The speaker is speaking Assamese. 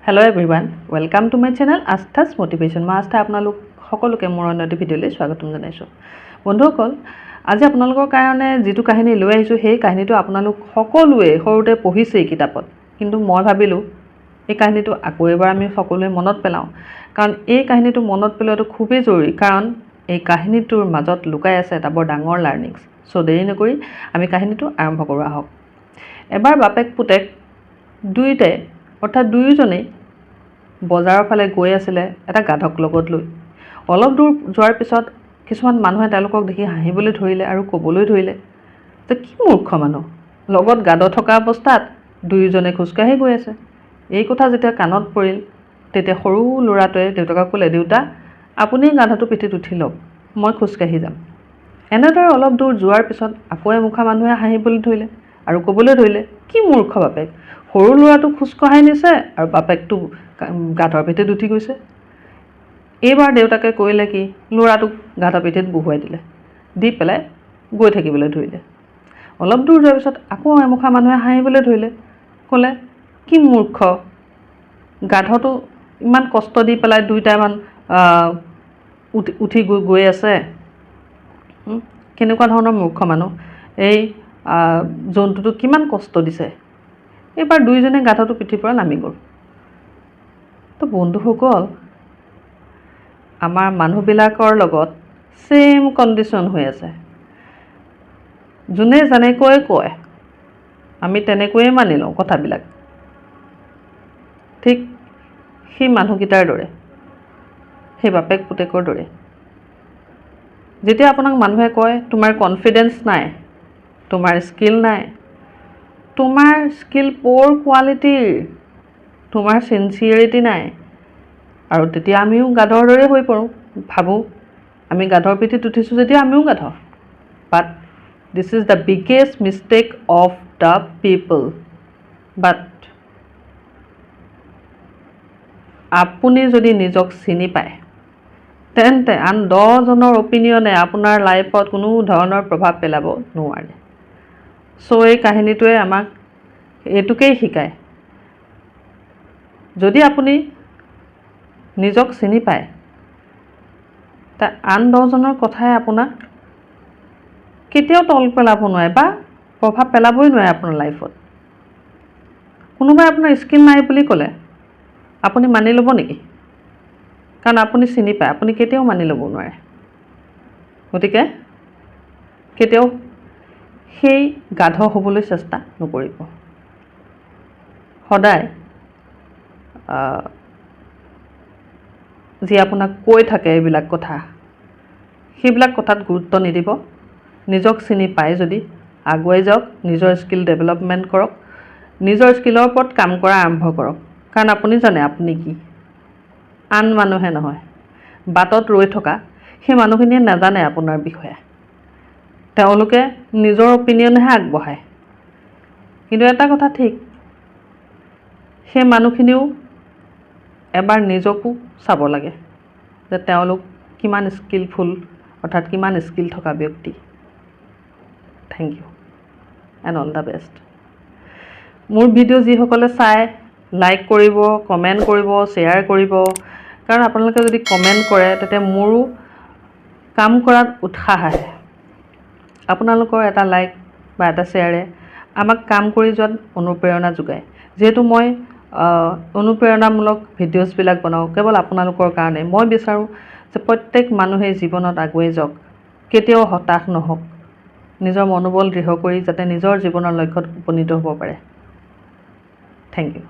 Hello everyone, welcome to my channel Astha's Motivation. মই আস্থা, আপোনালোক সকলোকে মোৰ অন্য এটি ভিডিঅ'লৈ স্বাগতম জনাইছোঁ। বন্ধুসকল, আজি আপোনালোকৰ কাৰণে যিটো কাহিনী লৈ আহিছোঁ, সেই কাহিনীটো আপোনালোক সকলোৱে সৰুতে পঢ়িছেই কিতাপত। কিন্তু মই ভাবিলোঁ এই কাহিনীটো আকৌ এবাৰ আমি সকলোৱে মনত পেলাওঁ, কাৰণ এই কাহিনীটো মনত পেলোৱাটো খুবেই জৰুৰী, কাৰণ এই কাহিনীটোৰ মাজত লুকাই আছে এটা বৰ ডাঙৰ লাৰ্ণিংছ। চ' দেৰি নকৰি আমি কাহিনীটো আৰম্ভ কৰোঁ আহক। এবাৰ বাপেক পুতেক দুয়োটাই, অৰ্থাৎ দুয়োজনেই বজাৰৰ ফালে গৈ আছিলে এটা গাধক লগত লৈ। অলপ দূৰ যোৱাৰ পিছত কিছুমান মানুহে তেওঁলোকক দেখি হাঁহিবলৈ ধৰিলে আৰু ক'বলৈ ধৰিলে যে কি মূৰ্খ মানুহ, লগত গাধ থকা অৱস্থাত দুয়োজনে খোজকাঢ়ি গৈ আছে। এই কথা যেতিয়া কাণত পৰিল, তেতিয়া সৰু ল'ৰাটোৱে দেউতাকক ক'লে, "দেউতা, আপুনি গাধটো পিঠিত উঠি লওক, মই খোজকাঢ়ি যাম।" এনেদৰে অলপ দূৰ যোৱাৰ পিছত আকৌ এমুখা মানুহে হাঁহিবলৈ ধৰিলে আৰু ক'বলৈ ধৰিলে, কি মূৰ্খ বাপেক, সৰু ল'ৰাটোক খোজ কঢ়াই নিছে আৰু বাপেকটো গাধৰ পিঠিত উঠি গৈছে। এইবাৰ দেউতাকে কৰিলে কি, ল'ৰাটোক গাধৰ পিঠিত বহুৱাই দিলে, দি পেলাই গৈ থাকিবলৈ ধৰিলে। অলপ দূৰ যোৱাৰ পিছত আকৌ এমুখা মানুহে হাঁহিবলৈ ধৰিলে, ক'লে, কি মূৰ্খ, গাধটো ইমান কষ্ট দি পেলাই দুইটামান উঠি উঠি গৈ গৈ আছে। কেনেকুৱা ধৰণৰ মূৰ্খ মানুহ, এই জন্তুটোক কিমান কষ্ট দিছে। এইবাৰ দুয়োজনে গাধটো পিঠিৰ পৰা নামি গ'ল। তো বন্ধুসকল, আমাৰ মানুহবিলাকৰ লগত ছেইম কণ্ডিশ্যন হৈ আছে। যোনে যেনেকৈ কয়, আমি তেনেকৈয়ে মানি লওঁ কথাবিলাক, ঠিক সেই মানুহকেইটাৰ দৰে, সেই বাপেক পুতেকৰ দৰে। যেতিয়া আপোনাক মানুহে কয়, তোমাৰ কনফিডেঞ্চ নাই, তোমাৰ স্কিল নাই, তোমাৰ স্কিল প'ৰ কোৱালিটিৰ, তোমাৰ চিনচিয়াৰিটি নাই, আৰু তেতিয়া আমিও গাধৰ দৰে হৈ পৰোঁ। ভাবোঁ আমি গাধৰ পিঠিত উঠিছোঁ যেতিয়া আমিও গাধ। But this is the biggest mistake of the people. But আপুনি যদি নিজক চিনি পায়, তেন্তে আন 10জনৰ অপিনিয়নে আপোনাৰ লাইফত কোনো ধৰণৰ প্ৰভাৱ পেলাব নোৱাৰে। চ' এই কাহিনীটোৱে আমাক এইটোকেই শিকায়, যদি আপুনি নিজক চিনি পায়, তা আন 10জনৰ কথাই আপোনাক কেতিয়াও তল পেলাব নোৱাৰে বা প্ৰভাৱ পেলাবই নোৱাৰে আপোনাৰ লাইফত। কোনোবাই আপোনাৰ স্কিল নাই বুলি ক'লে আপুনি মানি ল'ব নেকি? কাৰণ আপুনি চিনি পায়, আপুনি কেতিয়াও মানি ল'ব নোৱাৰে। গতিকে কেতিয়াও সেই গাধ হ'বলৈ চেষ্টা নকৰিব। সদায় যি আপোনাক কৈ থাকে এইবিলাক কথা, সেইবিলাক কথাত গুৰুত্ব নিদিব। নিজক চিনি পায় যদি আগুৱাই যাওক, নিজৰ স্কিল ডেভেলপমেণ্ট কৰক, নিজৰ স্কিলৰ ওপৰত কাম কৰা আৰম্ভ কৰক, কাৰণ আপুনি জানে আপুনি কি, আন মানুহে নহয়। বাটত ৰৈ থকা সেই মানুহখিনিয়ে নাজানে আপোনাৰ বিষয়ে, তেওঁলোকে নিজৰ অপিনিয়নহে আগবঢ়ায়। কিন্তু এটা কথা ঠিক, সেই মানুহখিনিও এবাৰ নিজকো চাব লাগে যে তেওঁলোক কিমান স্কিলফুল, অৰ্থাৎ কিমান স্কিল থকা ব্যক্তি। Thank you and all the best. মোৰ ভিডিঅ' যিসকলে চায়, লাইক কৰিব, কমেণ্ট কৰিব, শ্বেয়াৰ কৰিব, কাৰণ আপোনালোকে যদি কমেণ্ট কৰে, তেতিয়া মোৰো কাম কৰাত উৎসাহ আহে। আপোনালোকৰ এটা লাইক বা এটা শ্বেয়াৰে আমাক কাম কৰি যোৱাত অনুপ্ৰেৰণা যোগায়। যিহেতু মই অনুপ্ৰেৰণামূলক ভিডিঅ'ছবিলাক বনাওঁ কেৱল আপোনালোকৰ কাৰণে। মই বিচাৰোঁ যে প্ৰত্যেক মানুহেই জীৱনত আগুৱাই যাওক, কেতিয়াও হতাশ নহওক, নিজৰ মনোবল দৃঢ় কৰি যাতে নিজৰ জীৱনৰ লক্ষ্যত উপনীত হ'ব পাৰে। Thank you.